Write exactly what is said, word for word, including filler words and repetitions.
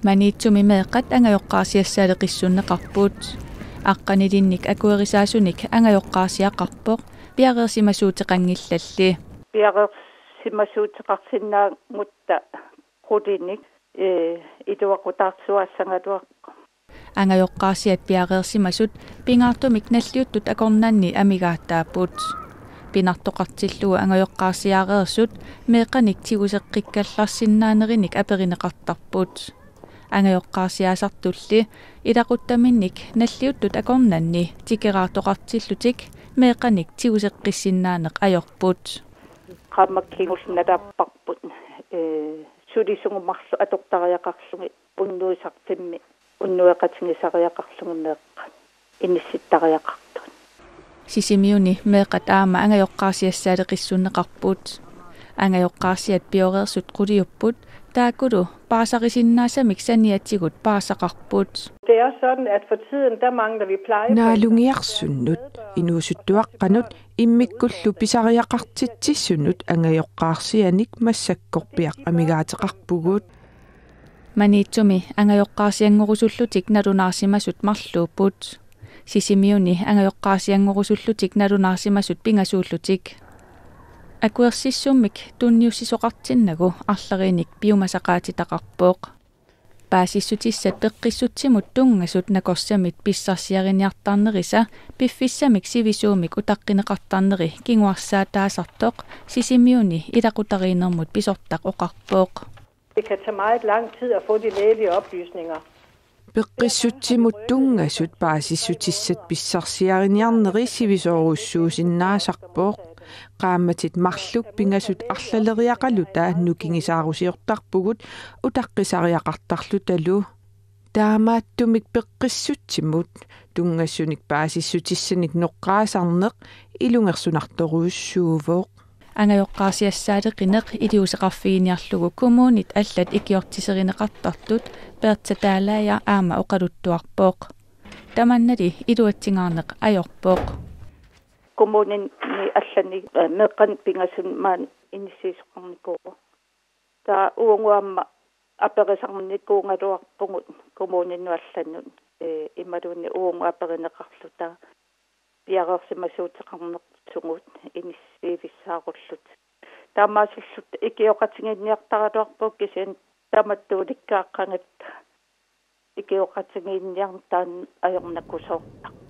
Maniitsumi meeqqat angajoqqaarsiassaaleqissunneqarput. Aqqanilinnik akuerisaasunik angajoqqaarsiaqarpoq piareersimasuuteqanngillalli. Piareersimasuuteqarsinnaagutta qulinik, ee, iluaqutaarsuaassagaluarpoq. Angajoqqaarsiat piareersimasut pingaartumik nalliuttut akornanni amigaataapput. Pinartoqartillugu angajoqqaarsiareersut meeqqanik tiguseqqikkallarsinnaanerinik aperineqartarput. Angajoqqaarsiaasartulli ilaquttaminnik nalliuttut akornanni tikeraartoqartillutik meeqqanik tiguseqqissinnaaneq ajorput. Qaammat kingulliit nalaapparput, ee, sulisugut marluk atortariaqarlugit unnuisarfimmi unnueqatigisariaqarlugit meeqqat inissittariaqartut. Sisimiuni meeqqat aamma angajoqqaarsiassaaleqissunneqarput. Angajoqqaarsiat pioreersut quliupput, taakkulu paasarisinnaassamik saniatigut paasaqarput. Det er sådan, at for tiden, der mangler vi pleje. Naalungiarsunnut, inuusuttuaqqanut, immikkullu pisariaqartitsissunut angajoqqaarsianik massakkorpiaq amigaateqarpugut. Maniitsumi angajoqqaarsianngorusullutik nalunaarsimasut marluupput. Sisimiuni angajoqqaarsianngorusullutik nalunaarsimasut pingasuullutik. Akuersissummik tunniussisoqartinnagu arlarinik piumasaqaatitaqarpoq. Paasissutissat peqqissutsimut tunngasut nakorsamit pissarsiariniartarnerisa piffissamik sivisuumik utaqqineqartarneri kinguarsaataasartoq Sisimiuni ilaqutariinnermut pisortaq oqarpoq. Det kan tage meget lang tid at få de lægelige oplysninger. Peqqissutsimut tunngasut paasissutissat pissarsiariniarneri sivisoorujussuusinnaasarpoq. Qaammatit marluk pingasut arlaleriaqaluta nukingisaarusiortarpugut utaqqisariaqartarlutalu. Taamaattumik peqqissutsimut tunngasunik paasissutissanik noqqaasarneq ilungersunartorujussuuvoq. Angajoqqaarsiassaaleqineq iliuuseqarfiginiarlugu kommunit allat ikiortiserineqartartut Bertha Dalager aamma oqaluttuarpoq. Tamannali iluatsingaarneq ajorpoq. Kommunini allani, eh, meeqqanut pingasunut maani inissiisoqarnikuuvoq. Taava uagut aamma aperisarnikuugaluarpugut kommuninut allanut, ee, imaluunniit uagut aperineqarluta piareersimasuuteqarnersugut inissiivissaarullutik. Taamaasilluta ikioqatigiinniartaraluarpugut, kisianni tamattuulikkaaqqagatta ikioqatigiinniarneq taanna ajornakusoortarpoq.